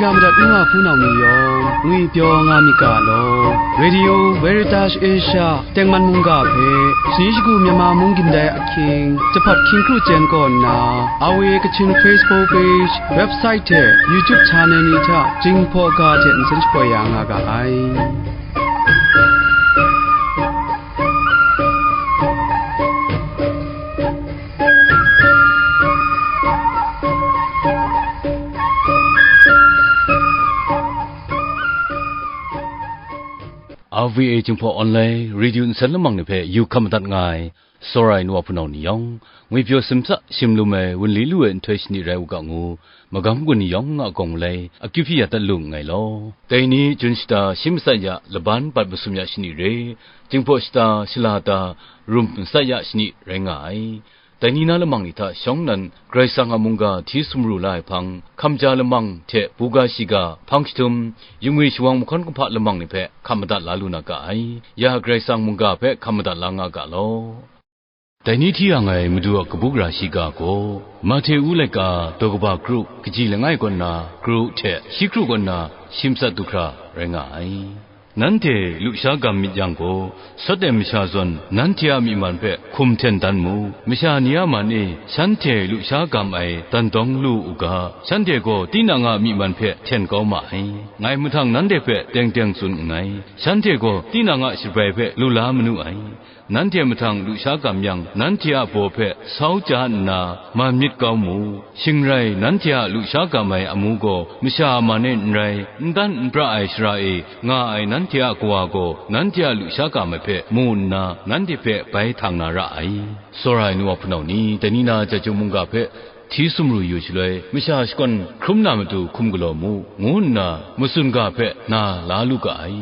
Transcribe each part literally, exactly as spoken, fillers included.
Madat nu a hpunau ni yawng, ngwipyaw nga myit ga law. Radio Veritas Asia tengman mungga hpe, shani shagu Myanmar mung gindai ahkying, jahpat hkying kru chyen kaw nna, R V A Kachin Facebook page, website hte YouTube channel ni hta Jinghpaw ga hte nsen shapoi ya nga ga ai. R V A Jinghpaw Online Radio nsen lamang ni hpe yu hkam madat nga ai, tsawra ai nu wa hpunau ni yawng, ngwipyaw simsa shim lum ai wunli lu ai nhtoi shani rai u ga ngu, magam gun ni yawng a gawng malai akyu hpyi ya dat lu nngai law. Dai ni Jun shata shi matsat ya laban bat masum ya shani re, Jinghpaw shata shala ta rum matsat ya shani rai nga ai. Dai ni na lamang ni hta shawng nnan Karai Kasang a mungga hti sumru la ai hpang, hkamja lamang hte buga shiga hpang jahtum, yungwi shawang mahkawn kahpa lamang ni hpe hkam madat la lu na ga ai. Ya Karai Kasang mungga hpe hkam madat la nga ga law. Dai ni hti yang ai Madu a kabu gara shiga gaw, Mahte u laika daw kaba kru, kaji langai kaw nna kru hte shi kru kaw nna shi matsat du hkra rai nga ai. Nanhte lusha gam myit yang gaw, sawt ai masha zawn nanhte a myi man hpe hkum hten dan mu. Masha ni a man e shanhte lusha gam ai dan dawng lu u ga, shanhte gaw tinang a myi man hpe hten kau ma ai. Ngai mahtang nanhte hpe teng teng tsun nngai, shanhte gaw tinang a shabrai hpe lu la manu ai. Nanhte mahtang lusha gam yang, nanhte a baw hpe sau ja nna man myit kau mu. Shing rai, nanhte a lusha gam ai amu gaw masha a man e n rai, n dan n pra ai shara e nga ai nanhte a Kawa gaw nanhte a lusha gam ai hpe mu nna, nanhte hpe bai htang na ra ai. Tsawra ai nu wa hpunau ni, dai ni na Jahtum mungga hpe hti sumru yu shaloi, masha shakawn hkrum na matu hkum galaw mu, ngu nna matsun ga hpe na la lu ga ai.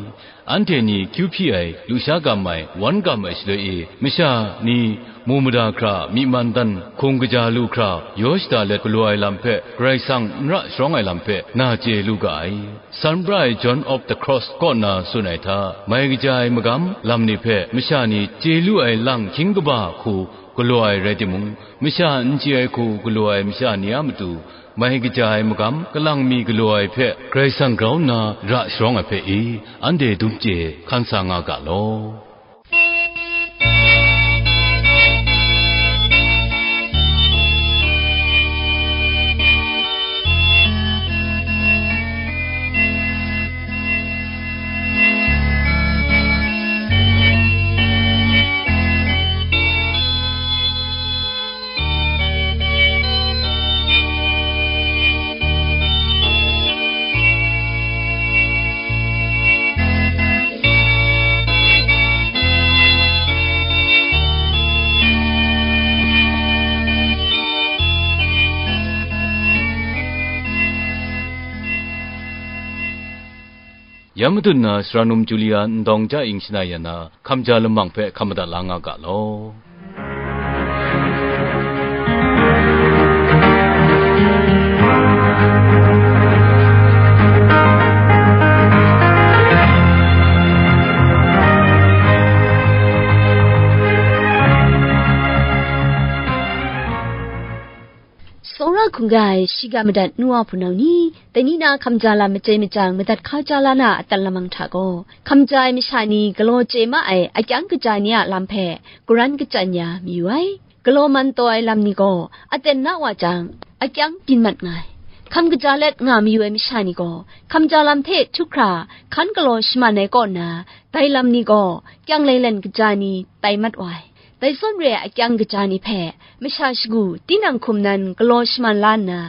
Anhte ni kyu hpyi ai, lusha gam ai, wan gam ai shaloi e, masha ni mu mada hkra myi man dan hkung kaja lu hkra, yaw shada let galaw ai lam hpe, Karai Kasang n ra sharawng ai lam hpe, na chye lu ga ai. San pra ai John of the Cross kaw na tsun ai hta, mai kaja ai magam lam ni hpe masha ni chye lu ai lang hkying kaba hku galaw ai rai timung, masha n chye ai hku galaw ai masha ni a matu, mai kaja ai magam kalang mi galaw ai hpe Karai Kasang grau nna ra sharawng ai hpe i, anhte dum chye hkan sa nga ga law. Ya matut na sara num Julia Ndawng Ja Ing shanai ya na, hkamja lamang hpe hkam madat la nga ga law. Tsawra hkungga ai shiga madat nu wa hpunau ni, dai ni na hkamja lam machye machyang madat hkau ja la na a aten lamang hta gaw, hkamja ai masha ni galaw chye ma ai akyang kaja ni a lam hpe karan kachyan ya mayu ai. Galaw man taw ai lam ni gaw aten na wa jang, akyang byin mat nga ai. Hkam kaja let nga mayu ai masha ni gaw, hkamja lam hte htu hkra hkan galaw shaman ai kaw nna, dai lam ni gaw kyang lailen kaja ni tai mat wa ai. Dai zawn re ai akyang kaja ni hpe masha shagu tinang hkum nan galaw shaman la nna,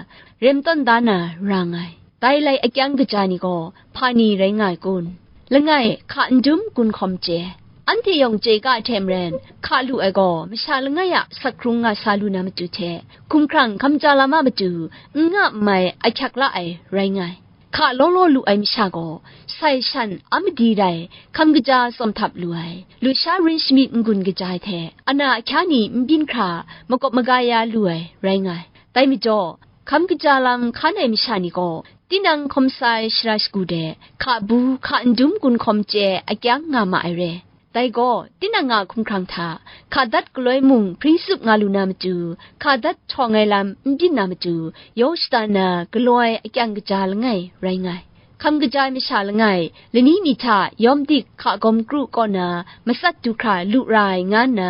rem tawn da na ra nga ai. Dai lai akyang kaja ni gaw hpa ni rai nga ai kun? Langai, hka n dum gun hkawm chye ai. Anhte yawng chye ga ai hte maren, hka lu ai gaw masha langai a sak hkrung nga sa lu na matu hte, hkumhkrang hkamja lam a matu n nga n mai ahkyak la ai rai nga ai. Hka law law lu ai masha gaw, sai shan a madi rai hkam kaja tsawm htap lu ai, lusha rin shamyit n-gun kaja ai hte, ana ahkya ni n byin hkra makawp maga ya lu ai rai nga ai. Dai majaw, hkam kaja lam hkan ai masha ni gaw, tinang hkawm sa ai shara shagu de, hka bu, hka n dum gun hkawm chye ai akyang nga ma ai re. Dai gaw, tinang a hkumhkrang hta, hka dat galoi mung hpring tsup nga lu na matu, hka dat htawng ai lam n byin na matu, yaw shada nna galaw ai akyang kaja langai rai nga ai. Hkam kaja ai masha langai, lani mi hta yawm dik hka gawm kru kaw na matsat du hkra lu ra ai, nga nna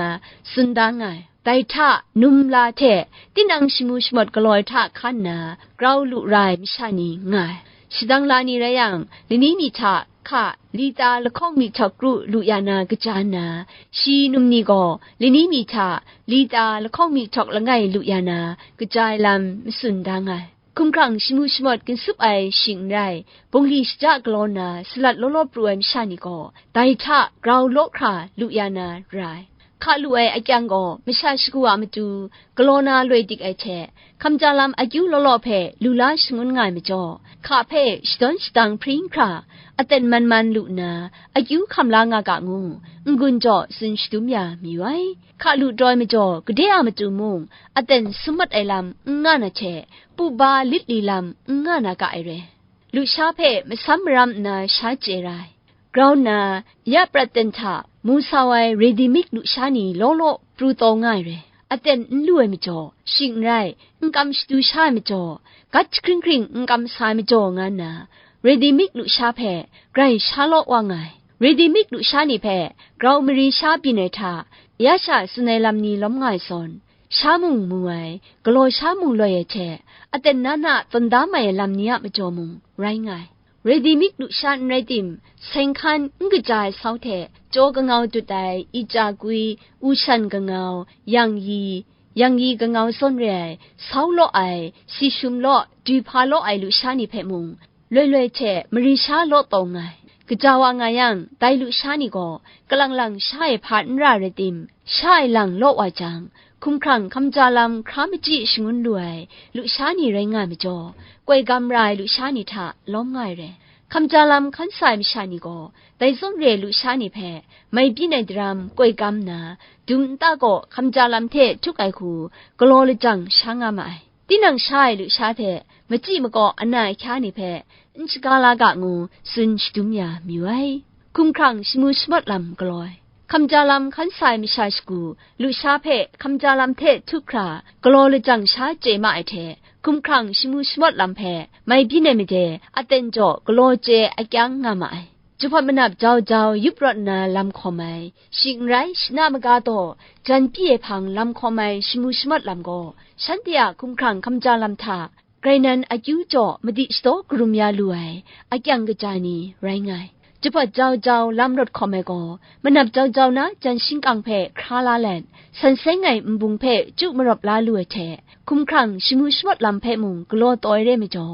tsun da nga ai. Dai hta, num la hte, tinang shamu shamawt galaw ai hta hkan nna, grau lu ra ai masha ni nga ai. Shadang la ni rai yang, lani mi hta hka, lita lahkawng myihtawk kru lu ya na kaja nna, shi num ni gaw lani mi hta lita lahkawng myihtawk langai lu ya na kaja ai lam matsun da nga ai. Hkumhkrang shamu shamawt ginsup ai shing n rai, bungli shaja galaw nna salat law law pru ai masha ni gaw, dai hta grau law hkra lu ya na ra ai. Hka lu ai akyang gaw masha shagu a matu galaw na loi dik ai hte, hkamja lam akyu law law hpe lu la shangun nga ai majaw, hka hpe shadawn shadang hpring hkra, aten man man lu nna, akyu hkam la nga ga ngu, n-gun jaw tsun shadum ya mayu ai. Hka lu taw ai majaw, gade a matu mung, aten sum mat ai lam n nga na hte, pu ba lit li lam n nga na ga ai re. Lusha hpe masam maram nna sha chye ra ai. Grau nna, ya prat ten hta mu sau ai ready mix lusha ni law law pru taw nga ai re. Aten n lu ai majaw, shing n rai, n kam shadu sha ai majaw, gat jahkring hkring n kam sa ai majaw, nga nna, ready mix lusha hpe grai sha law wa nga ai. Ready mix lusha ni hpe grau mari sha byin ai hta, ya sha tsun ai lam ni lawm nga ai zawn, sha mung mu ai, galaw sha mung loi ai hte, aten na na tawn da mai ai lam ni a majaw mung rai nga ai. Ready mix lusha n rai tim, seng hkan n kaja ai sau hte, jaw kangau dut ai, ija gwi, u shan kangau, yang yi, yang yi kangau zawn re ai, sau law ai, si shum law, duhpa law ai lusha ni hpe mung, loi loi hte mari sha law taw nga ai. Kaja wa nga yang, dai lusha ni gaw kalang lang sha ai hpa n ra rai tim, sha ai lang law wa jang, hkumhkrang hkamja lam hkra machyi shangun lu ai lusha ni rai nga ai majaw, koi gam ra ai lusha ni hta lawm nga ai re. Hkamja lam hkan sa ai masha ni gaw, dai zawn re ai lusha ni hpe mai byin ai daram koi gam nna, dum nta kaw hkamja lam hte htuk ai hku galaw lajang sha nga ma ai. Tinang sha ai lusha hte machyi makaw ana ahkya ni hpe n shaga la ga ngu tsun shadum ya mayu ai. Hkumhkrang shamu shamawt lam galaw ai. Hkamja lam hkan sa ai masha shagu, lusha hpe hkamja lam hte htuk hkra galaw lajang sha chye ma ai hte, hkumhkrang shamu shamawt lam hpe mai byin ai made aten jaw galaw chye akyang nga ma ai. Jahpawt manap jau jau yup rawt nna lam hkawm ai, shing n rai, shana maga taw jan pyi ai hpang lam hkawm ai shamu shamawt lam gaw, shanhte a hkumhkrang hkamja lam hta, grai nan akyu jaw madi shadaw karum ya lu ai, akyang kaja ni rai nga ai. Jahpawt jau jau lam rawt hkawm ai gaw, manap jau jau na jan shingkang hpe hkra la let, san seng ai nbung hpe chyu marawp la lu ai hte, hkumhkrang shamu shamawt lam hpe mung galaw taw ai re majaw,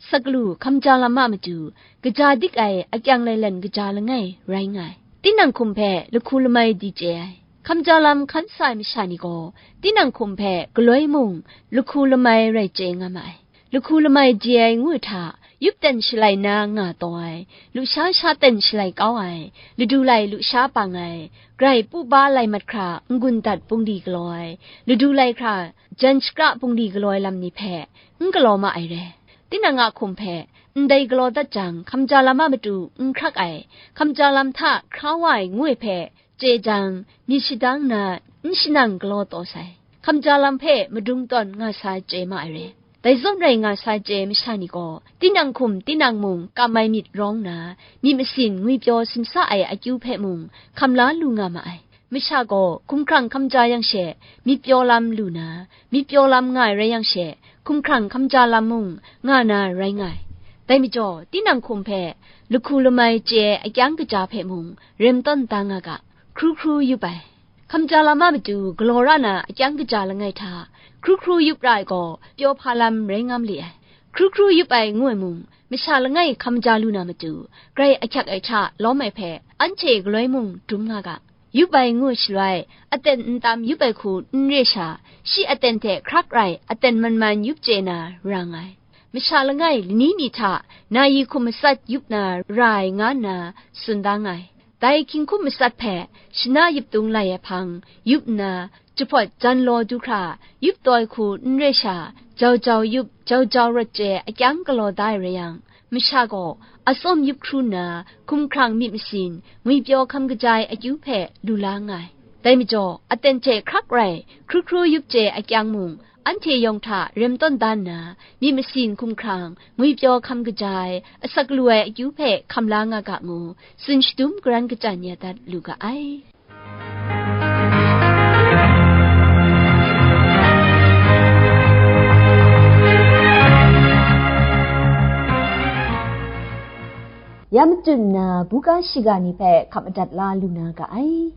salu hkamja lam a matu, kaja dik ai akyang lailen kaja langai rai nga ai. Tinang hkum hpe lahku lamai di chye ai. Hkamja lam hkan sa ai masha ni gaw, tinang hkum hpe galoi mung lahku lamai rai chye nga ma ai. Lahku lamai di ai ngu ai hta, yup ten shalai na nga taw ai, lusha sha ten shalai kau ai, ladu lai lusha pang ai, grai pu ba lai mat hkra n-gun dat bungli galaw ai, ladu lai hkra jan shakra bungli galaw ai lam ni hpe n galaw ma ai re. Tinang a hkum hpe, ndai galaw dat jang, hkamja lam a matu n hkrak ai, hkamja lam hta hkra wa ai ngu ai hpe chye jang, myit shadang na n shanang galaw taw sai. Hkamja lam hpe madung tawn nga sa chye ma ai re. Dai zawn rai nga sa chye masha ni gaw, tinang hkum tinang mung kam ai myit rawng na, myit masin ngwipyaw simsa ai akyu hpe mung hkam la lu nga ma ai. Masha gaw hkumhkrang hkamja yang she, myit pyaw lam lu na, myit pyaw lam nga ai rai yang she, hkumhkrang hkamja lam mung nga na rai nga ai. Dai majaw, tinang hkum hpe lahku lamai chye ai akyang kaja hpe mung rem tawn da nga ga, hkru hkru yup ai. Hkamja lam a matu galaw ra na akyang kaja langai hta, hkru hkru yup ra ai gaw, pyaw hpa lam rai ngam li ai. Hkru hkru yup ai ngu ai mung, masha langai hkamja lu na matu, grai ahkyak ai hta lawm ai hpe, anhte galoi mung dum nga ga. Yup ai ngu shaloi, aten n tam yup ai hku n re sha, shi aten hte hkrak rai aten man man yup chye na ra nga ai. Masha langai lani ni hta nayi hkum matsat yup na ra ai, nga nna tsun da nga ai. Dai hkying hkum matsat hpe shana yip tung lai ai hpang yup nna, jahpawt jan law du hkra, yup taw ai hku n re sha, jau jau yup, jau jau rawt chye akyang galaw da ai rai yang, masha gaw atsawm yup hkru nna, hkumhkrang myit masin, ngwipyaw hkam kaja ai akyu hpe lu la nga ai. Dai majaw, aten hte hkrak rai, hkru hkru yup chye ai kyang mung, anhte yawng hta rem tawn da nna, myit masin hkumhkrang, ngwipyaw hkam kaja ai, asak lu ai akyu hpe hkam la nga ga ngu, tsun shadum karan kachyan ya dat lu ga ai. Ya matut nna, buga shiga ni hpe hkap madat la lu na ga ai.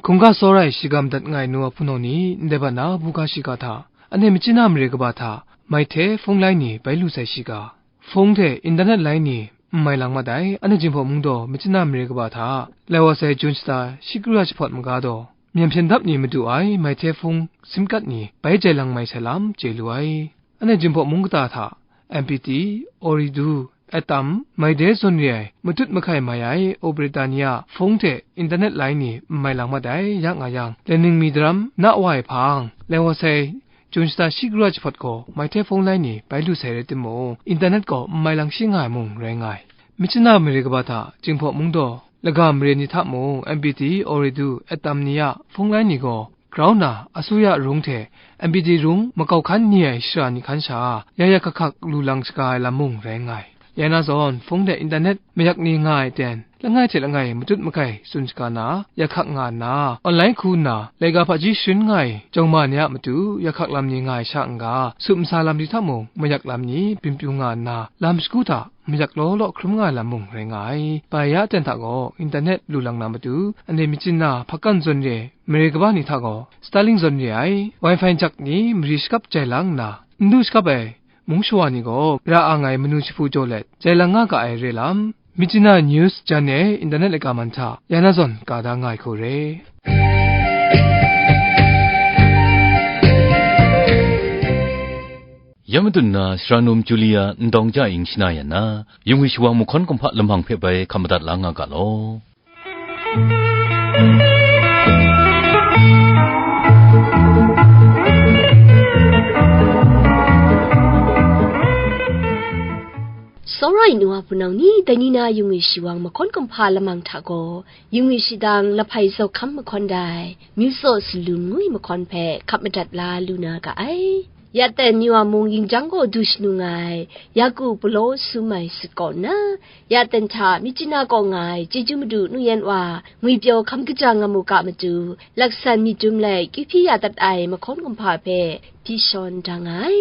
Hkungga tsawra ai shiga madat nga ai nu wa hpunau ni, ndai bat na buga shiga hta, anhte machyin a mare kaba hta, mai hte hpung lai ni bai lu sai shiga, hpung hte internet lai ni n mai lang mat ai, anhte Jinghpaw mung daw machyin a mare kaba hta, lai wa sai Jun shata shi kru ya jahpawt maga daw, myen hpyen dap ni madu ai, mai hte hpung sim kat ni bai jai lang mai sai lam chye lu ai. Anhte Jinghpaw mung kata hta, M P T, Ooredoo, Atom, mai de zawn re ai, matut mahkai mai ai, Obritannia, hpung hte internet lai ni n mai lang mat ai, ya nga yang, Lenin mi daram na wa ai hpang, lai wa sai, Jun shata shi kru ya jahpawt gaw, mai hte hpung lai ni bai lu sai rai timung, internet gaw n mai lang shi nga ai mung rai nga ai. Machyin a mare kaba hta, Jinghpaw mung daw, laga mare ni hta mung, M P T, Ooredoo, Atom ni a hpung lai ni gaw, grau nna, asuya rung hte, M P T rung makau hkan ni ai shara ni hkan sha, ya ya hkak hkak lu lang shaga ai lam mung rai nga ai. Ya na zawn, hpung hte internet mayak ni nga ai ten, langai hte langai matut makai tsun shaga na, ya hkak nga nna, online hku nna, laika hpaji sharin nga ai jawng ma ni a matu, ya hkak lam ni nga ai sha n-ga, sup masa lam ni hta mung, mayak lam ni byin pyu nga nna, lam shagu hta mayak law law hkrum nga ai lam mung rai nga ai. Bai ya ten hta gaw, internet lu lang na matu, anhte machyin a hpakan zawn re ai mare kaba ni hta gaw, Starlink zawn re ai, Wi-Fi jak ni mari shakap jai lang nna, n du shakap ai mung shawa ni gaw, ra ang ai manu jahpu jaw let, jai lang nga ga ai re lam, Myitkyina News jan e internet laika man hta, ya na zawn ka da nga ai hku re. Ya matut nna, Sara Num Julia Ndawng Ja Ing shana yan na, yung ai shawang mahkawn kumhpa lamang hpe bai hkam madat la nga ga law. Tsawra ai nu wa hpunau ni, dai ni na yung ai shawang mahkawn kumhpa lamang hta gaw, yung ai shadang lahpai zawk hkam mahkawn dai, myu tsaw salum ngu ai mahkawn hpe hkap madat la lu na ga ai. Ya ten myu a mung yingjang gaw du shanu nga ai, Yaku Palaw Sumai Sut kaw nna, ya ten hta Myitkyina kaw nga ai chyeju madu nu yan wa, ngwipyaw hkam kaja nga mu ga matu, laksan myit dum let kyu hpyi ya dat ai mahkawn kumhpa hpe hpyi shawn da nga ai.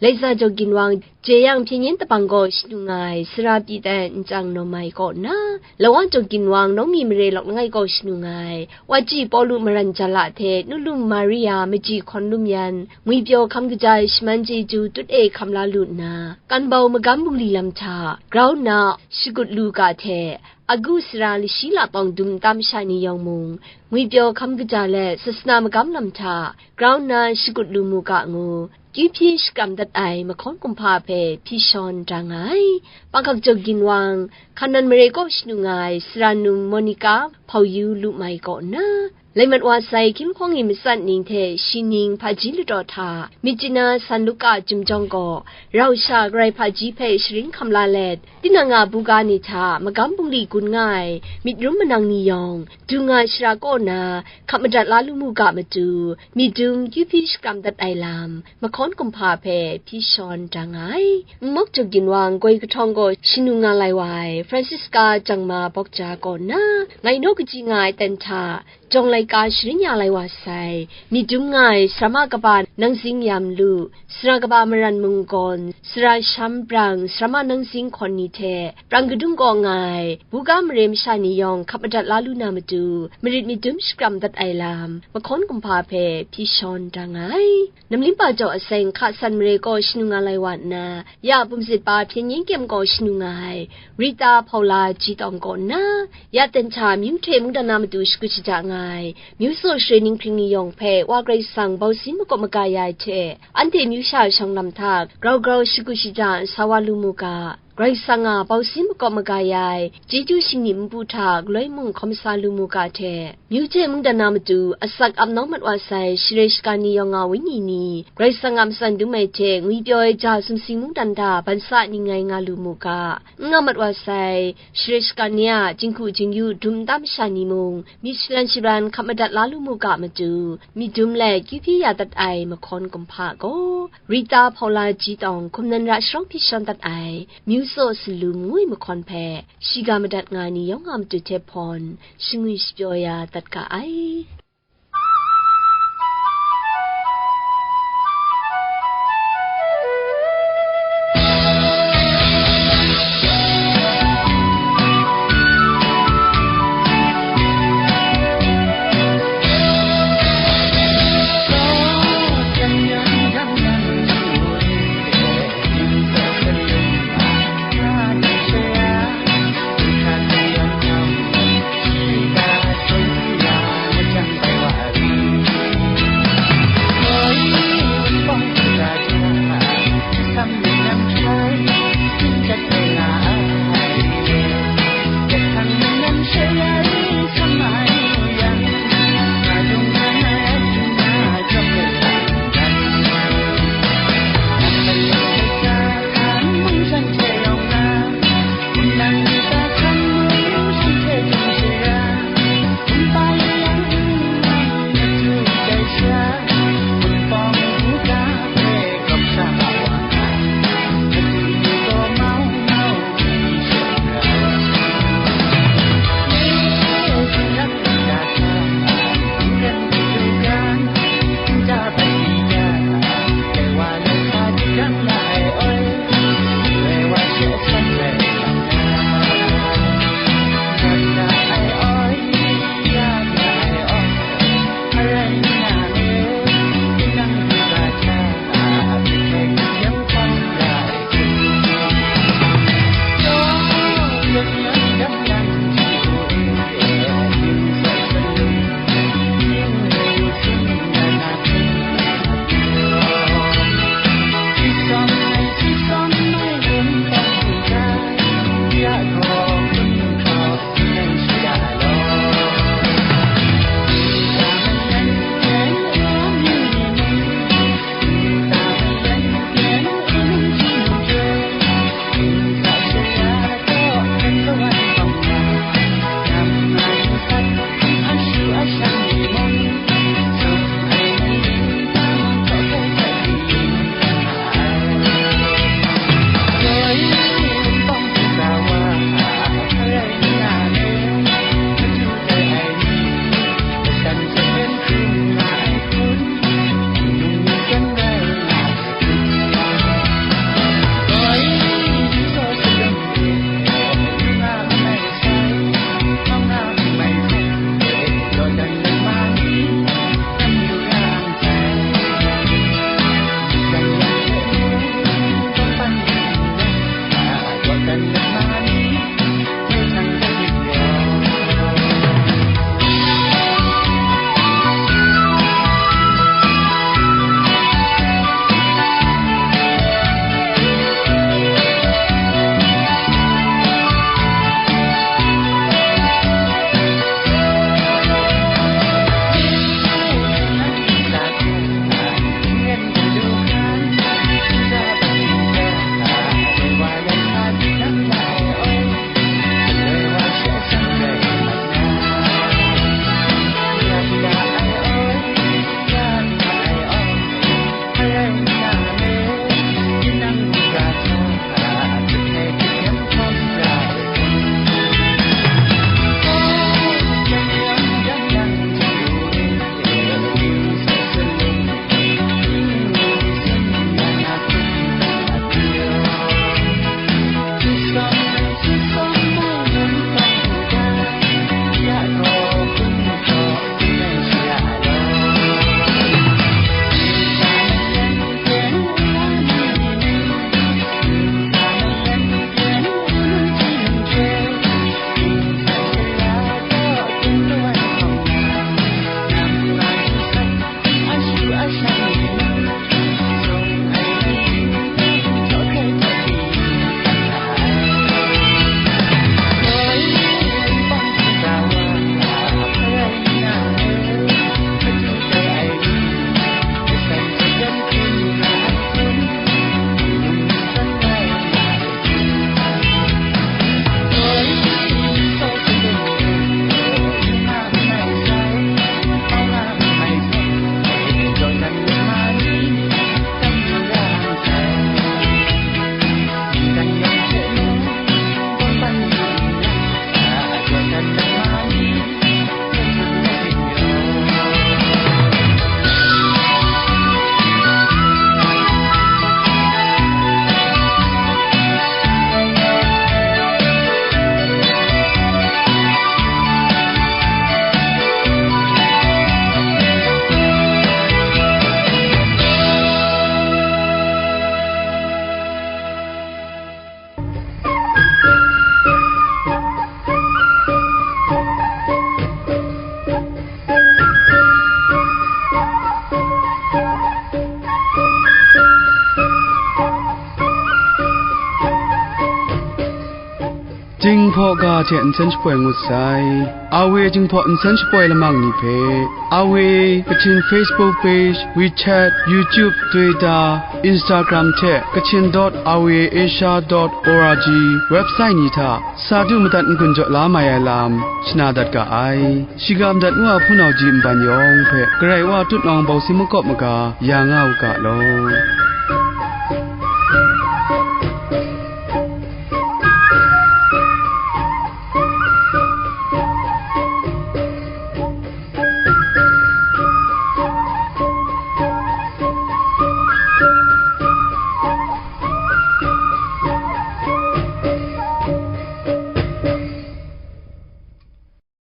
Laiza Jaw Ginwang, Jeyang Hpyen Yen Dabang gaw shanu nga ai, Sara Pyi Tai Nchyang Nawmai kaw nna, Lawa Jaw Ginwang, Nawng Mi Mare Lawk Langai gaw shanu nga ai, Waji Pawlu Maran Jala hte Nulum Maria Maji Hkawn Lum Yan, ngwipyaw hkam kaja ai shaman chyeju tut e hkam la lu nna, Kanbau Magam Bungli lam hta grau nna shakut lu ga hte, agu sara lashi la pawng dum nta masha ni yawng mung, ngwipyaw hkam kaja let sasana magam lam hta grau nna shakut lu mu ga ngu, kyu hpyi shakram dat ai mahkawn kumhpa hpe hpyi shawn da nga ai. Panghkak Jaw Ginwang, Hkanan Mare kaw shanu nga ai Sara Num Monica Hpau Yu Lu Mai kaw nna, Laimat wa sai hkying hkawng e matsat ning hte shi ning hpaji ladaw hta, Myitkyina San Luka Chyum jawng gaw, rau sha karai hpaji hpe sharin hkam la let, tinang a buga ni hta magam bungli gun nga ai myit rum manang ni yawng, du nga shara kaw na hkap madat la lu mu ga matu, myit dum kyu hpyi shakram dat ai lam, mahkawn kumhpa hpe hpyi shawn da nga ai. Nmawk Jaw Ginwang, Goi Kahtawng gaw shanu nga lai wa ai Francisca Jangma Bawkja kaw nna, ngai naw kaji nga ai ten hta, jawng laika sharin ya lai wa sai, myit dum nga ai Sarama kaba Nangzing Yam Lu, Sara kaba Maran Munggawn, Sara Sham Brang, Sarama Nangzing Hkawn ni hte, Prang Kadung kaw nga ai, buga mare masha ni yawng hkap madat la lu na matu, marit myit dum shakram dat ai lam, mahkawn kumhpa hpe hpyi shawn da nga ai. Namlimpa Jaw Aseng, Hka San Mare kaw shanu nga lai wa nna, ya Pumzit Pa Hpyen Yen Kyem kaw shanu nga ai, Rita Hpaula Ji Tawng kaw nna, ya ten hta myu hte mungdan na matu shakut shaja nga ai, myu tsaw share ninghpring ni yawng hpe Wa Karai Kasang bausin makawp maga ya ai hte, anhte myu sha shawng lam hta grau grau shakut shaja sa wa lu mu ga. Karai Kasang a bau sin makawp maga ya ai, chyeju shingni npu hta galoi mung hkawm sa lu mu ga hte, myu hte mungdan na matu asak ap nawng mat wa sai share shaga ni yawng a wenyi ni, Karai Kasang a matsan dum ai hte ngwipyaw ai ja sumsing mungdan hta ban sa ning ngai nga lu mu ga, n nga mat wa sai share shaga ni a jinghku jingyu dum nta masha ni mung, myit shalan sharan hkap madat la lu mu ga matu, myit dum let kyu hpyi ya dat ai mahkawn kumhpa gaw, Rita Hpaula Ji Tawng, hkum nan ra sharawng hpyi shawn dat ai, Myu Tsaw Salum ngwi mahkawn hpe, shiga madat nga ai ni yawng a matu hte hpawn, shangwi shapyaw ya dat ga ai. hte nsen shapoi ngut sai. Awe Jinghpaw nsen shapoi lamang ni hpe, Awe Kachin Facebook page, WeChat, YouTube, Twitter, Instagram hte Kachin dot awe asia dot org website ni hta sa du madat n-gun jaw la mai ai lam shana dat ga ai. Shiga madat ngu a hpunau ji nban yawng hpe Karai Wa tutnawng bawsi makawp maga ya nga u ga law.